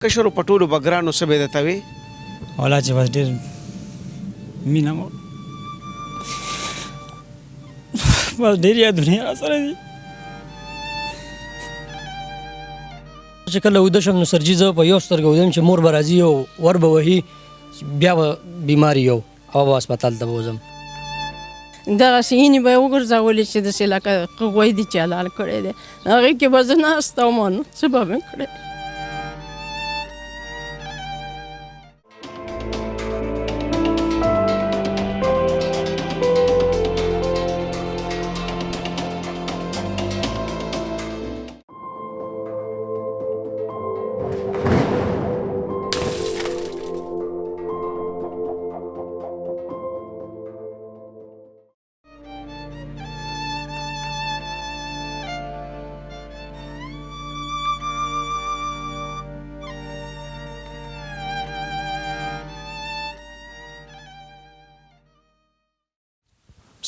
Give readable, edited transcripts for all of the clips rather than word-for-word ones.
کشرو په ټولو بګرانو څه به درته وې؟ ولا چې بس ډېر مینه مو بس ډېر یادونه یې راسره دي. چې کله ویده شم نو سرجي زه په یو سترګه ویده یم چې مور به راځي او ور به وهي، بیا به بیمار یو او به هسپتال ته بوځم. دغسې اینې به یې وګرځولې چې داسې لکه غوی دي چې حلال کړی دی، هغې کې به زه ناسته وم، نو څه به مې کړی.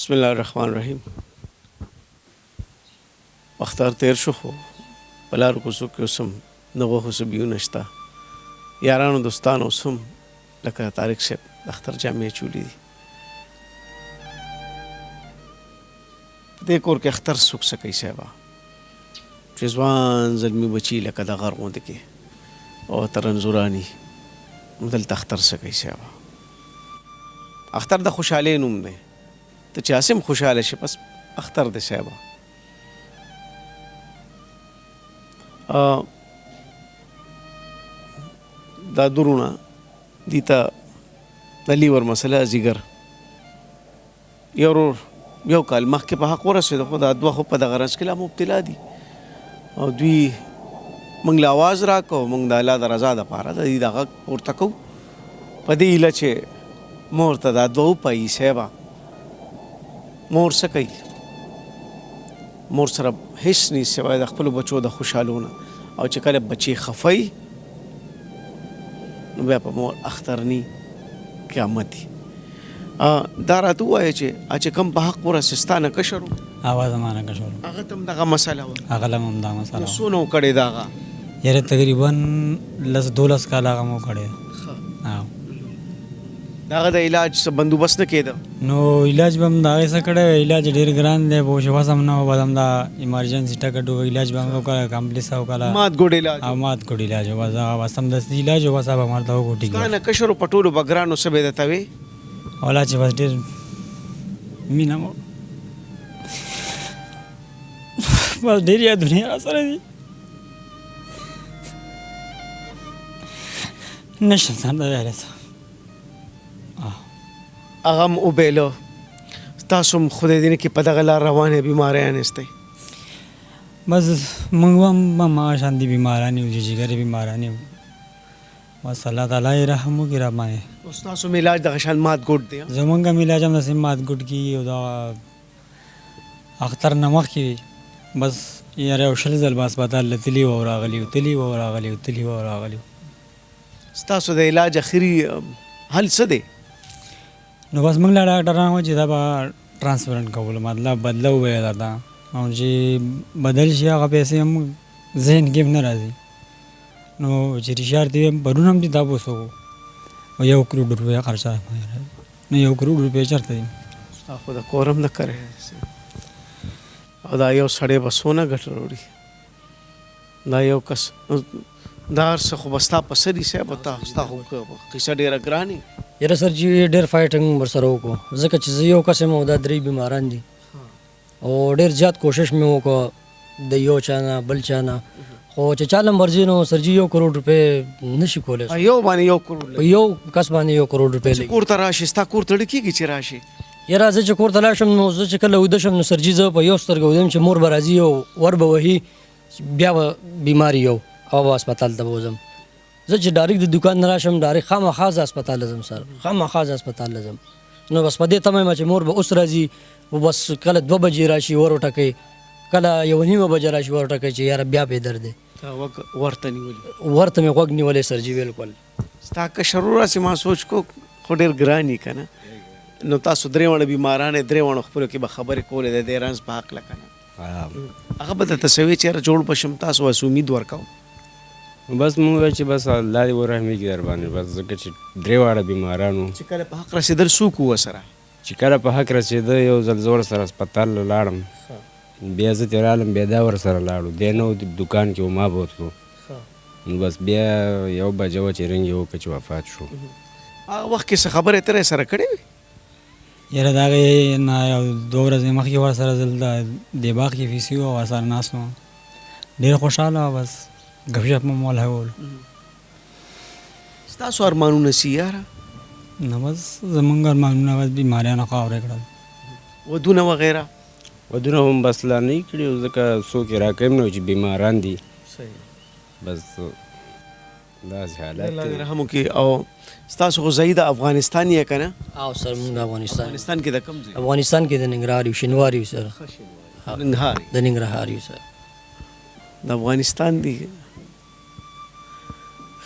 بسم الله الرحمن الرحیم. اختر تیر شو خو په لارو کوڅو کې اوس هم د غوښو څه بیونه شته. یارانو دوستانو اوس هم لکه طارق صاحب د اختر جامې اچولي دي. په دې کور کې اختر څوک څه کوي صاحبه چې ځوان زلمي بچي لکه د غر غوندې کې او تر انځوراني نو دلته اختر څه کوي صاحبه. اختر د خوشحالۍ نوم دی، ته چې هسې هم خوشحاله شې بس اختر دی صاحبه. دا درونه دي ته د لیور مسله ځیګر یو ورور یو کال مخکې په حق ورسېده، خو دا دوه خو په دغه رنځ کې لا مبتلا دي او دوی موږ له اواز راکړو. موږ د الله د رضا دپاره د دوی دا غږ پورته کوو په دې هیله چې مور ته دا دوه وپایي. صاحبه مور څه کوي؟ مور سره هیڅ نه سوای د خپلو بچو د خوشحالو نه، او چې کله بچي خفه وي نو بیا په مور اختر نی قیامت دی. دا راته ووایه چې چې کوم په حق ورسې ستا نه کشر و؟ هغه زما نه کشر و. هغه ته هم دغه مسله وه؟ هغه له هم دا مسله وه. نو څونه وکړې د هغه؟ یاره تقریبا لس دولس کاله هغه مو کړې ده. د هغه د علاج څه بندوبست نه کېده؟ نو علاج به هم د هغې څه کړی وی، علاج ډېر ګران دی، پوه شوې، وس هم نه و، بس همدا ایمرجنسي ټکټ و، علاج به هم وکړه، کمپلیس وکړه، مات ګوډ علاج او مات ګوډ علاج و، بس هغه بس سمدستي علاج و، بس هغه به ورته وکړو ټیک. ستا نه کشر و په ټولو بګرانو څه به یې درته وې؟ ولا چې بس ډېر مینه مو بس ډېر یادونه یې راسره دي، نشم ځان ته ویلی څه. هغه هم وبېله. تاسو هم خدای دې نه کړي په دغه لار روان یې بیماریان یاستئ؟ بس موږ هم هماغه شان دي بیماران یو، جګر بیماران یو، بس الله تعالی یې رحم وکړي را باندې. اوس تاسو هم علاج دغه شان مات ګوډ دی؟ زمونږ هم علاج هم داسې مات ګوډ کېږي، او دا اختر نه مخکې بس یاره یو 20 ځل به هسپتال له تللي وو او راغلي وو، تللي وو او راغلي وو، تللي وو او راغلي وو. ستاسو د علاج اخري حل څه دی؟ نو بس موږ له ډاکټران وایي چې دا به ټرانسپلانټ کولو، مطلب بدلو به یې درته، او چې بدل شي هغه پیسې هم ذهن کې هم نه راځي. نو چې رښتیا درته ووایم پرون هم چې تپوس وکړو او 1 کروڑ روپۍ خرچه راغله، نو 1 کروڑ روپۍ چېرته دي؟ ستا خو د کور هم نه کرې، او دا یو سړی به څونه ګټه راوړي؟ دا یو کس دا هر څه خو به ستا په سر وي صاحب، ستا خو قصه ډېره ګرانه. یاره سر جي ډېر فایټنګ ورسره وکړو، ځکه چې زه یو کس یم او دا درې بیماران دي، او ډېر زیات کوشش مې وکړو د یو چا نه بل چا نه، خو چې چا لم ورځي نو سر جي 1 کروڑ روپۍ نشي کولی. یو باندې 1 کروڑ؟ په یو کس باندې 1 کروڑ روپۍ لګي. کور ته راشي، ستا کور ته کېږي چې راشي؟ یاره زه چې کور ته لاړ شم نو زه چې کله ویده شم نو سر جي زه په یو سترګه ویده یم چې مور به راځي او ور به وهي، بیا به بیمار یو او به هسپتال ته بوځم. زه چې ډایرکټ د دوکان نه راشم ډایرکټ خامخا زه هسپتال ته ځم سر، خامخا زه هسپتال ته ځم. نو بس په دې تمه یم چې مور به اوس راځي، بس کله 2 بجې راشي ور وټکوي، کله 1:30 بجه راشي ور وټکوي چې یاره بیا پې درد دی. تا غوږ ورته نیولی؟ ورته مې غوږ نیولی سر جي بالکل. ستا کشر ورور هسې ما سوچ کو خو ډېر ګران یې که نه، نو تاسو درې واړه بیماران یې، درې واړو خپلو کې به خبرې کولې د دې رنځ په هکله که نه؟ هغه به درته څه وي چې یاره جوړ به شم، تاسو هسې امید ورکوم؟ بس مونږ ویل چې بس الله دې ورحمېږي در باندې، بس ځکه چې درې واړه بیماران وو. چې کله په حق رسېدل څوک وو ورسره؟ چې کله په حق رسېده یو ځل زه ورسره هسپتال له لاړم، بیا زه ترې رالم، بیا دا ورسره لاړو، دی نه و دوکان کې و، ما بوتلو. نو بس بیا یو بجه وه چې رنګ یې وکړ چې وفات شو. هغه وخت کې څه خبرې اترې سره کړې وې؟ یاره د هغې نه یو دوه ورځې مخکې ورسره زه دلته دې باغ کې فیسي وو، ورسره ناست وم، ډېر خوشحاله وه، بس ګپ شپ مو ولګولو. ستاسو ارمانونه څه یاره؟ نو بس زمونږ ارمانونه بس بیماریانو خاورې کړل. ودونه وغیره؟ ودونه هم بس لا نه یې کړي، ځکه څوک یې راکوي هم نه چې بیماران دي. بس داسې حالت الله دې رحم وکړي. او ستاسو خو ځای د افغانستان یې که نه؟ او سر مونږ د افغانستان. افغانستان کې د کوم ځای؟ افغانستان کې د ننګرهار یو، شینوار یو سر. ننګرهار؟ د ننګرهار یو سر. د افغانستان دی،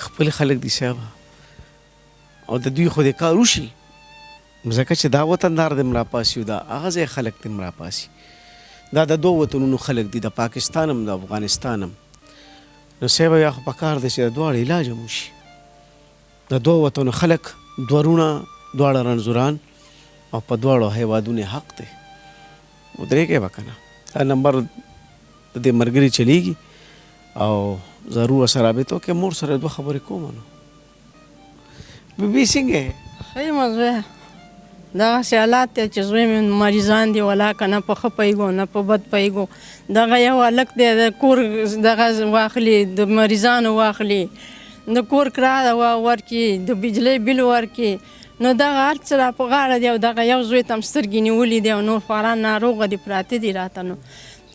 خپل خلک دي صاحب، او د دوی خو دې کار وشي، ځکه چې دا وطندار دې هم راپاسي او دا هغه ځای خلک دې هم راپاسي. دا د دوو وطنونو خلک دي، د پاکستان هم د افغانستان هم. نو صاحب بیا خو پکار دی چې د دواړو علاج هم وشي. د دوو وطنو خلک، دوه وروڼه، دواړه رنځوران، او په دواړو هیوادونو یې حق دی. ودرېږئ به که نه؟ دا نمبر د دې ملګري چلېږي او ضرور ورسره رابطه وکړئ. مور سره دوه خبرې کوم. نو بیبي څنګه یې؟ ښه یم زویه، دغسې حالات دی چې زوی مې مریضان دي، ولاکه نه په ښه پوهېږو نه په بد پوهېږو. دغه یو هلک دی د کور دغه واخلي، د مریضانو واخلي، د کور کرا ورکړي، د بجلۍ بیل ورکړي، نو دغه هر څه را په غاړه دی. او دغه یو زوی ته هم سترګې نیولې دي او نور خواران ناروغه دي، پراته دي راته. نو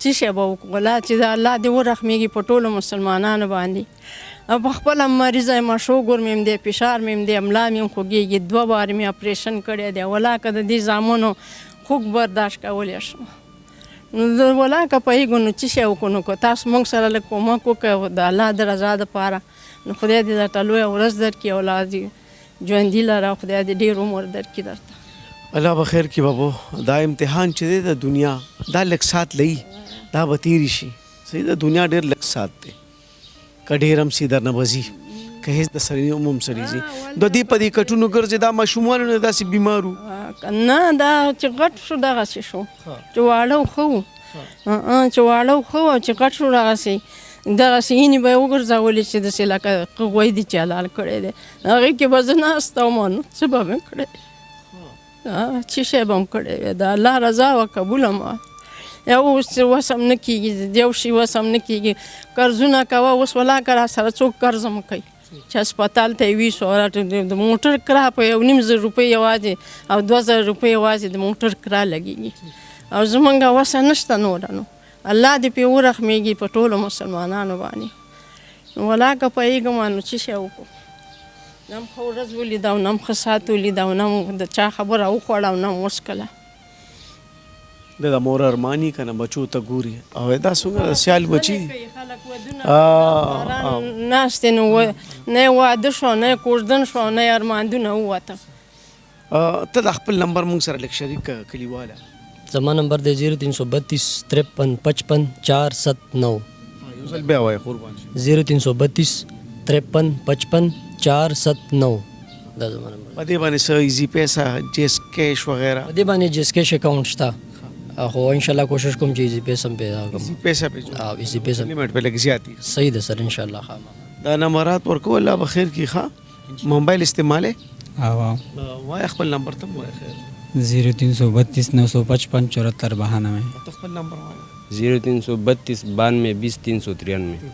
څه شی به وکړو؟ ولا چې د الله دې ورحمېږي په ټولو مسلمانانو باندې. او په خپله مریضه یم، شوګر مې هم دی، فشار مې هم دی، ملا مې هم خوږېږي، دوه وارې مې اپریشن کړی دی. ولا که د دې زامنو خوږ برداشت کولی شم، نو زه ولا که پوهېږو نو څه شی وکړو. نو که تاسو موږ سره لږ کومک وکړئ د الله د رضا دپاره، نو خدای دې درته لویه ورځ درکړي، اولاد دې ژوندي لره، خدای دې ډېر عمر درکړي درته. الله به خیر کړي بابو. دا امتحان چې دی د دنیا، دا لږ ساعت لري، دا به تېر شي. صحیح، د دنیا ډېر لږ ساعت دی، که ډېر هم سي درنه به ځي، که هېڅ د سړي هم هم سړي ځي. د دې په دې کټونو ګرځي، دا ماشومانو نه داسې بیمار وو. نه، دا چې غټ شو دغسې شو، چې واړه وو ښه وو، چې واړه وو ښه وو، چې غټ شو دغسې دغسې اینې به یې وګرځولې چې داسې لکه ښه غوی دي چې حلال کړی دی. هغې کې به زه ناسته وم، نو څه به مې کړی، څه شی به مې کړی وی؟ د الله رضا وه قبوله مه. یو اوس وس هم نه کېږي، یو شي وس هم نه کېږي. قرضونه کوه، اوس ولاکه را سره څوک قرض هم کوي چې هسپتال ته یې ویسو. د موټر کرا په 1500 روپۍ یوازې او 2000 روپۍ یوازې د موټر کرا لګېږي، او زمونږ وسه نشته نوره. نو الله دې پرې ورحمېږي په ټولو مسلمانانو باندې. نو ولاکه پوهېږم نو څه شی وکړو. نه هم ښه ورځ ولیده او نه هم ښه ساعت ولیده او نه هم د چا خبره وخوړه او نه هم وڅکله. د مور ارمان یې که نه بچو ته ګوري او دا څومره د سیال بچي دي. خلک ودونه ناست دي، نو نه یې واده شو، نه یې کوژدن شو، نه یې ارماندونه ووته. ته د خپل نمبر موږ سره لږ شریک کړه کلیواله. زما نمبر دی 0332 53 55 479. یو ځل بیا وایه قربان شم. 0332 53 55 479 دا زما نمبر. په دې باندې څه ایزي پیسه، جیس کیش وغیره؟ په دې باندې جیس کیش اکاونټ شته، خو ان شاء الله کوشش کوم چې ایزي پیسه هم پیدا کړم. ایزي پیسه پې جوړ او ایزي پیسه لیمټ پې لږ زیات وي. صحیح ده سر، ان شاء الله خامخا. دا نمبرات ورکو، الله به خیر کړي. ښه موبایل استعمالې؟ او وایه خپل نمبر ته وایه. خیر. 0332 955 74 92. ته خپل نمبر وایه. 0332 92 20 393.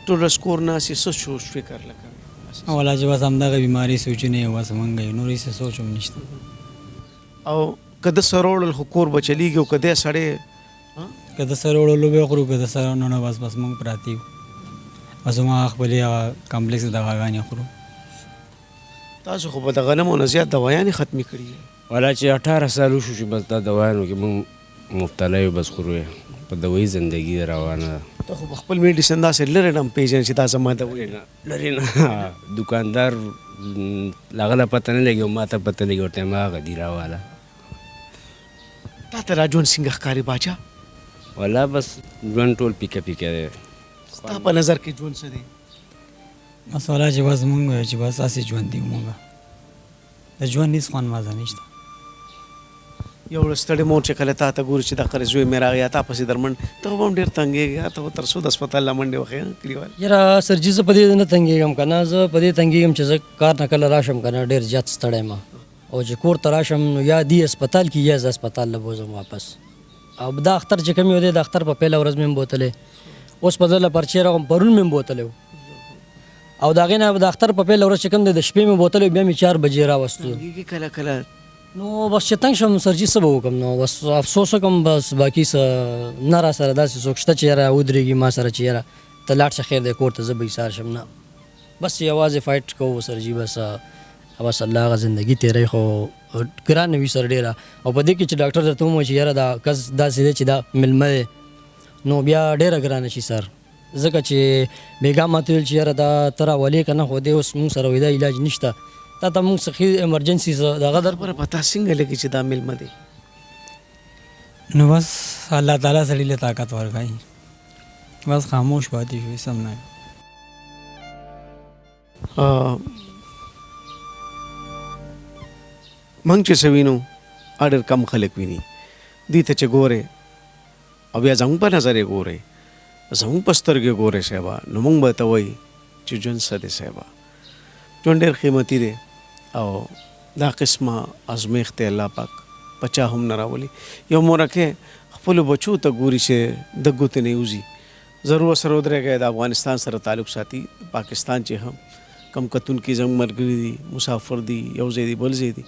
ټول ورځ کور ناست یې، څه سوچ فکر لکه؟ ولا چې بس همدغه بیماري سوچونه یې بس مونږ یو، نور هېڅ سوچ هم نشته. او که ده سره وړل خو کور به چلېږي، او که دی سړی که ده سره وړلو به خورو، که ده سره نه نه بس بس مونږ پراته یو، بس هماغه خپلې هغه کمپلیکس دواګانې خورو. تاسو خو به د غنمو نه زیات دوایانې ختمې کړي. ولا چې 18 سال وشو چې بس دا دوایانو کې مونږ مبتلا یو، بس خورو یې، په دوایي زندګي روانه ده. ته خو په خپل میډیسن داسې لرې نه هم پېژنې چې دا زما دوایي ده. لرې نه، دوکاندار هغه له پته نه لګي او ما ته پته لګي، ورته ما هغه دي راواله. تا ته دا ژوند څنګه ښکاري باچا؟ ولا بس ژوند ټول پیکه پیکه دی. ستا په نظر کې ژوند څه دی؟ بس ولا چې بس مونږ چې بس هسې ژوند یو، مونږ د ژوند هېڅ خوند مزه نشته. یو ورځ ستړې مور چې کله تا ته ګوري چې دغه زوی مې راغی یا تا پسې درمنډ، ته خو به هم ډېر تنګېږې، ته به تر څو د هسپتال لا منډې وهې کلیوال؟ یاره سرجي زه په دې نه تنګېږم که نه، زه په دې تنګېږم چې زه کار نه کله راشم که نه ډېر زیات ستړی یم، او چې کور ته راشم نو یا دی هسپتال کې یا زه هسپتال له بوځم واپس. او دا اختر چې کوم یو دی، د اختر په پیله ورځ مې هم بوتلی، اوس په دله پرچې راغلم، پرون مې هم بوتلی و، او د هغې نه د اختر په پیله ورځ چې کوم دی د شپې مې بوتلی، بیا مې 4 بجې راوستو. تنګېږي کله کله؟ نو بس چې تنګ شم سرجي څه به وکړم، نو بس افسوس وکړم بس، باقي څه نه را سره داسې څوک شته چې یاره ودرېږي ما سره چې یاره ته لاړ شه خیر دی کور ته زه به ایسار شم، نه بس یوازې فایټ کوو سرجي، بس بس الله هغه زندګي تېروي، خو ګرانه وي سر ډېره. او په دې کې چې ډاکټر درته ووایي چې یاره دا کس داسې دی چې دا مېلمه دی، نو بیا ډېره ګرانه شي سر، ځکه چې بېګا ما ته ویل چې یاره دا ته راولې که نه، خو دی اوس مونږ سره وایي دا علاج نشته، تا ته مونږ څه ښې ایمرجنسي څه دغه در خبره په تا څنګه لګي چې دا مېلمه دی؟ نو بس الله تعالی سړي له طاقت ورکوي، بس خاموش پاتې شو، هېڅ هم نه. موږ چې څه وینو ډېر کم خلک ویني، دوی ته چې ګورې او بیا زموږ په نظر یې ګورې، زموږ په سترګې ګورې صاحبه، نو موږ به ته وایي چې ژوند څه دی صاحبه، ژوند ډېر قیمتي دی، او دا قسمه ازمېښت دی الله پاک په چا هم نه راولي. یو مورکی خپلو بچو ته ګوري چې د ګوتې نه یې وځي، ضرور ورسره ودرېږئ. د افغانستان سره تعلق ساتي، پاکستان چې هم کم کتونکي زموږ ملګري دي، مسافر دي، یو ځای دي بل ځای دي،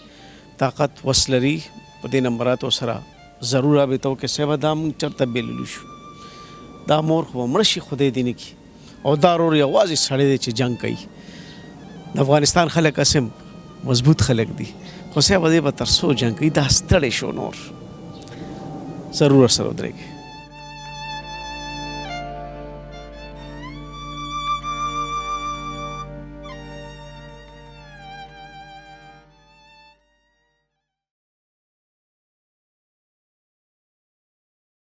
طاقت وس لري، په دې نمبراتو سره ضرور رابطه وکړئ. صاحبه دا موږ چېرته بېللی شو، دا مور خو به مړه شي خدای دې نه کړي، او دا ورور یوازې سړی دی چې جنګ کوي. د افغانستان خلک هسې هم مضبوط خلک دي، خو صاحبه دی به تر څو جنګ کوي، دا ستړی شو، نور ضرور ورسره ودرېږئ.